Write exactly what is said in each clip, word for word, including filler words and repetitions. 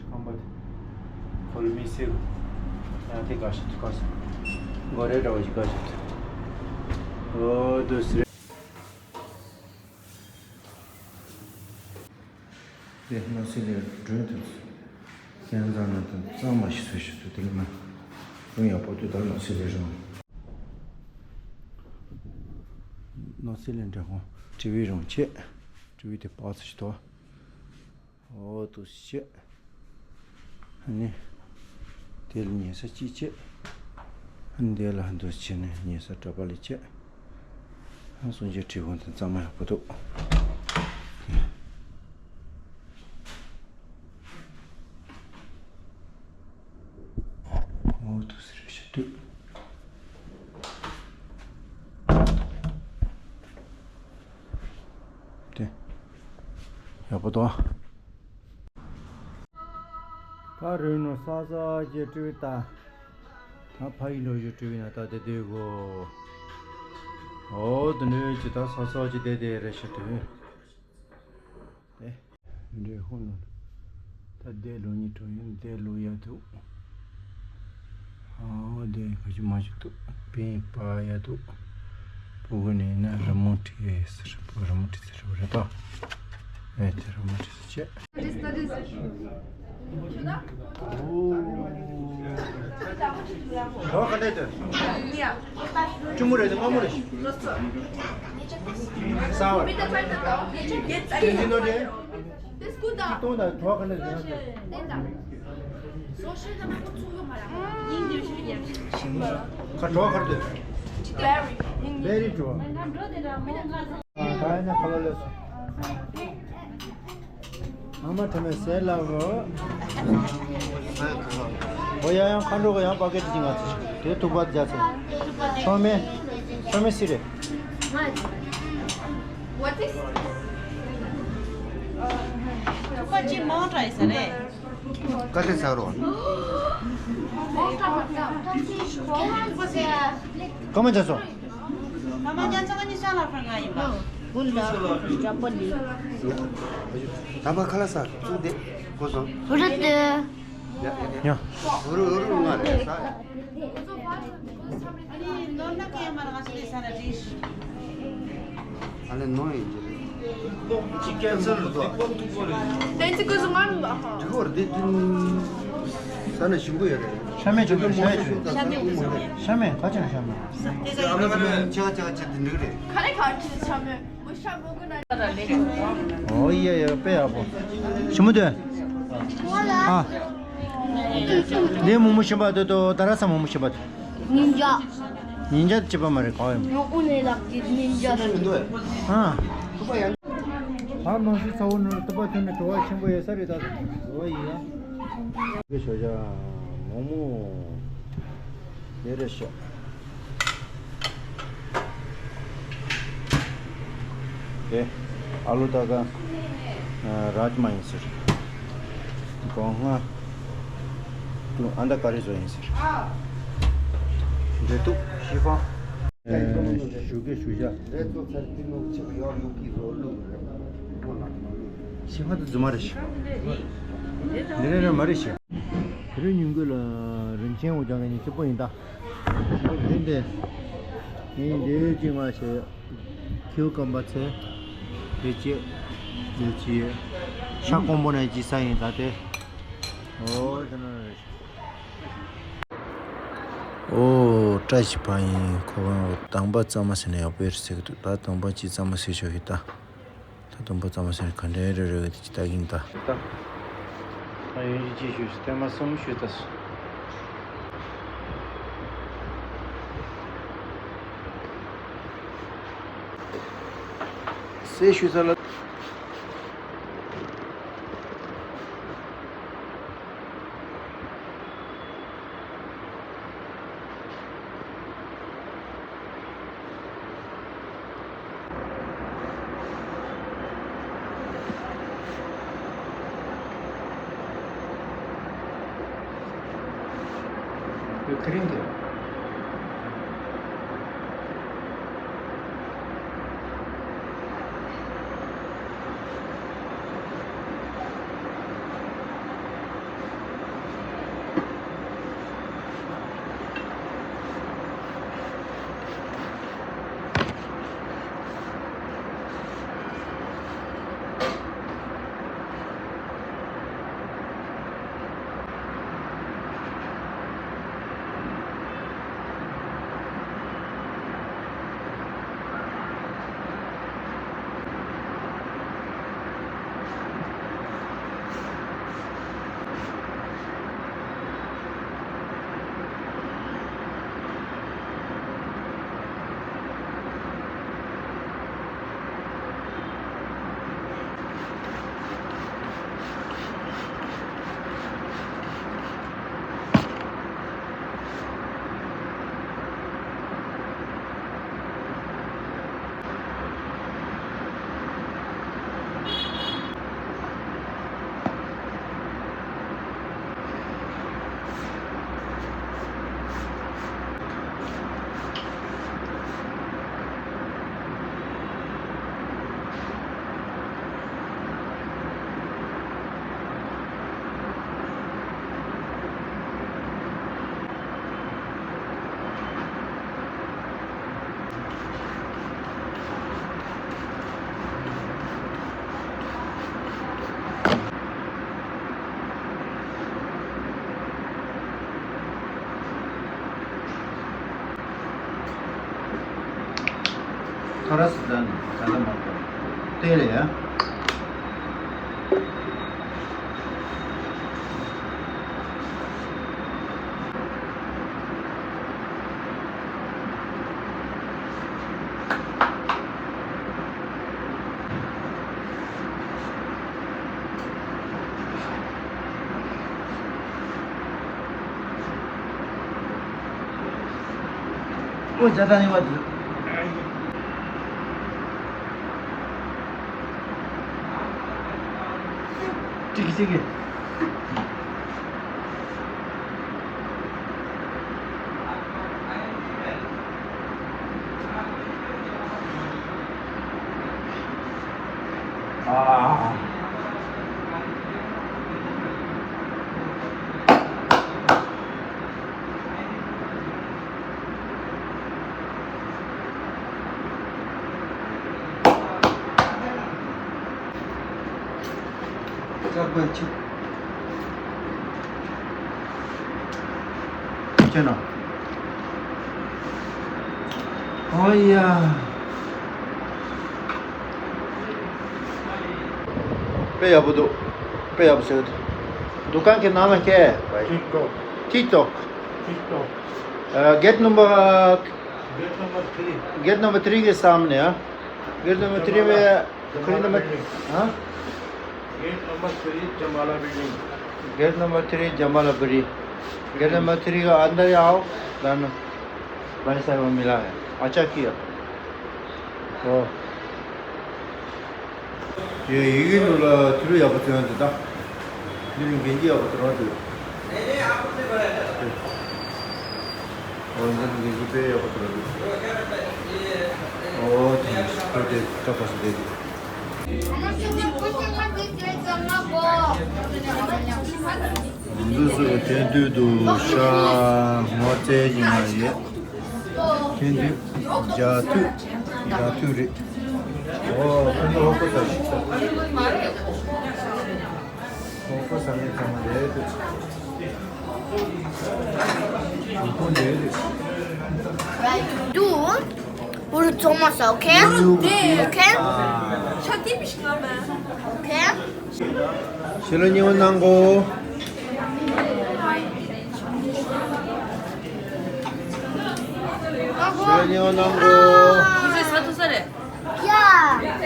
ཁང་པ་དེ་ཁོལ་མི་སེ་ཡང་དེ་ག་ཤེད་དུ་ག་ཤེད་གོ་རེ་འདྲ་བ་ཞིག་ག་ཤེད་དུ་འོ་དུ་སི་རེ། དེ་ནོ་སི་ལེ་སྒྲོན་དུ་ཀན་ཛ་ན་དུ་གཙང་མ་ཞིག་བཟོས་ཞིག་ཏུ་དེ་ན་རུང་ཡག་པོ་དུ་ད་ནོ་སི་ལེ་རུང་ནོ་སི་ལེ་འདྲ་ཧོ་ཊི་ཝི་རུང་ཆེ་ཊི་ཝི་དེ་པགས་ཚོ་ཞིག་ཏུ། འོ་དུ་ཤེ། ཨ་ནི། དེ་ལ་ཉལ་ས་གཅིག་བྱེད། ཨ་ནི་དེ་ལ་འདུ་བྱེད་ནས་ཉལ་ས་གྲྭ་པ་ལ་བྱེད། ཨ་སུན་ཆད་བྲིས་གོང་དང་གཙང་མ་ཡག་པོ་འདུག་འོ་དུ་ཟེར་ཤེ་དུས། དེ། ཡག་པོ་འདུག་ད་རུང་ནོ་ས་ས་ཀྱི་ཀྲི་བི་ད། ད་ཕ་ཡི་ལོ་ཞུ་ཀྲི་བི་ན་ད་དེ་དེ་གོ་འོ་དེ་ནོ་ཀྱི་ད་ས་ས་ཀྱི་དེ་དེ་རེ་ཤི་དུ། དེ། འདྲེ་ཧོ་ནོ། ད་དེ་ལོ་ཉི་ཀྲོ་ཡིན་དེ་ལོ་ཡ་དུ། ཨོ་དེ་ག་ཅི་མ་ཅིག་ཏུ་པིན་པ་ཡ་དུ། པུ་གུ་ནི་ན་རི་མོ་ཊི་ཟེར་པུ་རི་མོ་ཊི་ཟེར་རེད་པ། ཨེ་དེ་རི་མོ་ཊི་ཟེར་ཆེ། ཨོ། ག་བ་ག་འདྲ་དེ། ཆུ་མོ་རེད་དེ་དམར་མོ་རེད། སང་བ། དེ་འདི་ནོ་རེད། སྟོང་དང་གྲོགས་ག་ནས་ཟིན་ན་ཟེར། ཁ་གྲོགས་གར་འདོད། བེ་རི་གྲོགས། ད་ཡིན་ན་ཁ་ལོ་ལས་སོ། ཨ་མ་དྲན་མེད་ཟས་ལ་གོ། འོ་ཡ་ཡང་མཁའ་འགྲོ་གི་ཡང་པ་ཀེ་ཏི་ཅི་ང་ཚོ་དེ་ཐུག་པ་རྒྱ་ཚོ། ཆོ་མེ། ཆོ་མེ་སི་རེད། ཐུག་པ་ཅི་མང་དྲགས་ཡིན་ས་རེད། ཀ་ཤི་ས་རོ། ཀ་མ་ཅ་སོ། ཀ་མ་ཅ་སོ་ནི་ཤ་ལ་ཕར་ང་ཡིན་པ། ཀུན་ལ་ཇ་པ་ལི། ད་མ་ཁ་ལ་ས་ཚུགས་དེ་གོ་སོང་། རེད་དེ། ཡ། རུ་རུ་ང་རེད་ས། ཨ་ནི་ནོར་ན་ཀེ་མ་ར་ང་ཚོ་དེ་ས་ར་རེད། ཨ་ལེ་ནོ་ཡིན་གྱི་རེད། ཅི་ཀན་སར་རེད་དོ། ཏན་ཙི་ཀུ་ཟུ་ང་རུ་ལ་ཧ། དེ་ཧོར་དེ་དུན་ས་ན་ཞིམ་པོ་ཡོད་རེད། ཤ་མེད་ཅི་དུ་ཤ་ཡ་ཆུ། ཤ་མེད་ག་ཅི་ན་ཤ་མེད། ཨ་མ་ཆ་ཆ་ཆ་དེ་འགྲིག་རེད། ཁ་རེ་ཁ་ཁྲི་ཆ་མེད། ཨོ་ཡ་ཡ་དཔེ་ཡག་པོ། ཞི་མོ་དེ། ཨ། འདི་མོ་མོ་ཞིམ་པ་དེ་དོ་ད་ར་ས་མོ་མོ་ཞིམ་པ་དེ། ཉིན་ཇ། ཉིན་ཇ་དེ་ཅི་པ་མ་རེད་གོ་ཡ། ཨུ་ནེ་ལགས་ཀྱི་ཉིན་ཇ། ཨ། ཧ་མ་སི་ཚ་བོ་ནོར་དུ་པ་ཐོན་ནས་བྲོ་བ་ཆེན་པོ་ཡོད་ས་རེད་ད། འོ་ཡ། དེ་ཞོ་ཇ་མོ་མོ། དེ་རེད་ཤག་དེ་ཨ་ལུ་ད་ག་རཱཇ་མ་ཡིན་ཟེར། སྒོ་ང་ཏུ་ཨན་ད་ཀ་རི་བཟོ་ཡིན་ཟེར། འབྲེལ་གཏུག་ཞི་ཧྥང་། ཞུ་གེ་ཞུ་བྱ། ཞི་ཧྥང་དུ་རྫུན་མ་རེད་ཤག་འདི་རེད་རེད་མ་རེད་ཤག་དེ་རིང་ཉིན་དགོས་ལ་རིན་ཆེན་འོ་ཅང་གི་ཉིན་གཅིག་པོ་ཡིན་ད། འདི་འདི། ངས་འདི་ཅི་མ་བྱས། ཁྱེའུ་སྐམ་པ་ཚེ། དེ་ཅི། དེ་ཅི། ཤ་ཀོང་པོ་ནས་ཅི་ས་ཡིན་ད་དེ། ཨོ་དེ་ན་རེད། ཨོ་བཀྲ་ཤིས་པ་ཡིན་ཁོ་གང་དང་པ་གཙང་མ་ཟེར་ན་ཡག་པོ་ཡོད་ཟེར་གི་འདུག་ད་དང་པ་ཅི་གཙང་མ་ཟེར་ཆོག་གི་ད། ད་དུམ་བུ་ཙམ་ཟེར་ག་འདྲའི་རེ་རེ་བའི་དེ་ཅི་ལྟ་གིན་ད། ད། ད་ཡོན་ཅི་ཅི་ཞུ་ཞུ་ཐེངས་མ་གསུམ་ཞུ་ད་སུ། སེ་ཞུ་ས་ལ། ཁ་རིང་གི། ཁ་ར་སི་ད་ནི་ད་ལྟ་མ་གཏོགས་དེ་ལས་ཡ། ཨོ་ཇ་ད་ནི་བ་དུ། ཅིག་ཅིག་ཁྱེད་ནོ། ཨོ་ཡ། དཔེ་ཡག་པོ་འདུག་དཔེ་ཡག་པོ་ཟེར་གི་འདུག་དུ་ཀན་གྱི་ནང་ལ་ཁྱེད། ཊིག་ཊོག་ཊིག་ཊོག་ཊིག་ཊོག་གེཊ་ནམ་བར། གེཊ་ནམ་བར་ཐི་རི། གེཊ་ནམ་བར་ཐི་རི་གི་སམ་ནེ། ཨ། གེཊ་ནམ་བར་ཐི་རི་མེ། ཁུ་རི་ནམ་བར། ཨ། gate number three जमाला building. Gate number three जमाला building. Gate number three का अंदर ही आओ। धन भाई साहब मिला है। अच्छा किया। ओ। ये ཡི་གེ་ནང་ལ་ཐུ་རུ་ཡག་པོ་བཙོན་དུ་ད། འདི་རིང་གན་གྱི་ཡག་པོ་ཐུ་རུ་འདུག་ཨོ་འདི་རིང་གན་གྱི་དཔེ་ཡག་པོ་ཐུ་རུ་འདུག་ཨོ་དེ་ནས་ཁོ་དེ་ད་ཕ་སི་དེ་འདུག་འདི་ཚོ་དེང་དུས་དུ་ཤ་ངོ་ཚ་ཡིན་ན་ཡོད། དེང་དུས་རྒྱ་ཐུད་རྒྱ་ཐུད་རེད། ཨོ་ཁོ་ཚོ་ཧོ་ཁོ་ས་ཞིག་ས། ཧོ་ཁོ་ས་ནས་ཚང་མ་རེད་དུ། ཧོ་ཁོ་རེད་དུ། Right. Do. Uru tsoma sa, okay? Okay? ཤ་དེ་མི་ཤི་ང་མ། Okay? ཤི་ལ་ཉེ་བ་གནང་གོ། ཤི་ལ་ཉེ་བ་གནང་གོ། ཁོ་ཚོས་ས་ཐོ་ས་རེད། ཡ།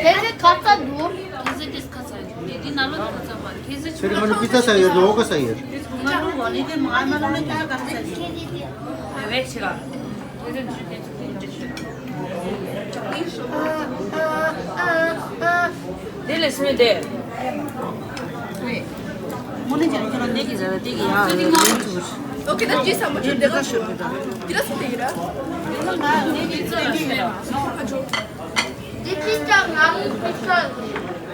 དེ་ཚེ་ཁ་ཚ་འདུག་དེ་ཚེ་དེ་ཁ་ཚ་ཡོད། དེ་དེ་ནང་ལོགས་ཁ་ཚ་མ་རེད། དེ་ཚེ་ཁྱོད་ཁ་ནང་པི་ཙ་ས་ཡོད་རོ་ཁ་ས་ཡོད། དེ་ཚེ་ཁོ་མ་ལོ་བ་ནི་དེ་མ་ཨ་མ་ལོ་ནི་ཁ་ཁ་ས་ཡོད། རེད་ཆེ་ག་དེ་ཚེ་ཇུ་དེ་ཚེ་དེ་ཇུ་དེ་ཆེ་ག་དེ་ལས་སུ་དེ། མོ་ནི་ཅན་ཁྱོད་རང་འདི་གི་ཟ་ལ་འདི་གི་ཡ། ཨོ་ཁེ་ད་ཅི་ས་མོ་ཅི་འདི་ལ་ཤོད་གི་ད། འདི་ལ་སུ་དེ་གི་ར། འདི་ལ་ང་འདི་གི་ཚོད་ལ་ཤོད་ཡ། ཨ་ཅོ། འདི་ཅི་ཅག་ང་ལ་ཁུ་ཤ་ཡོད།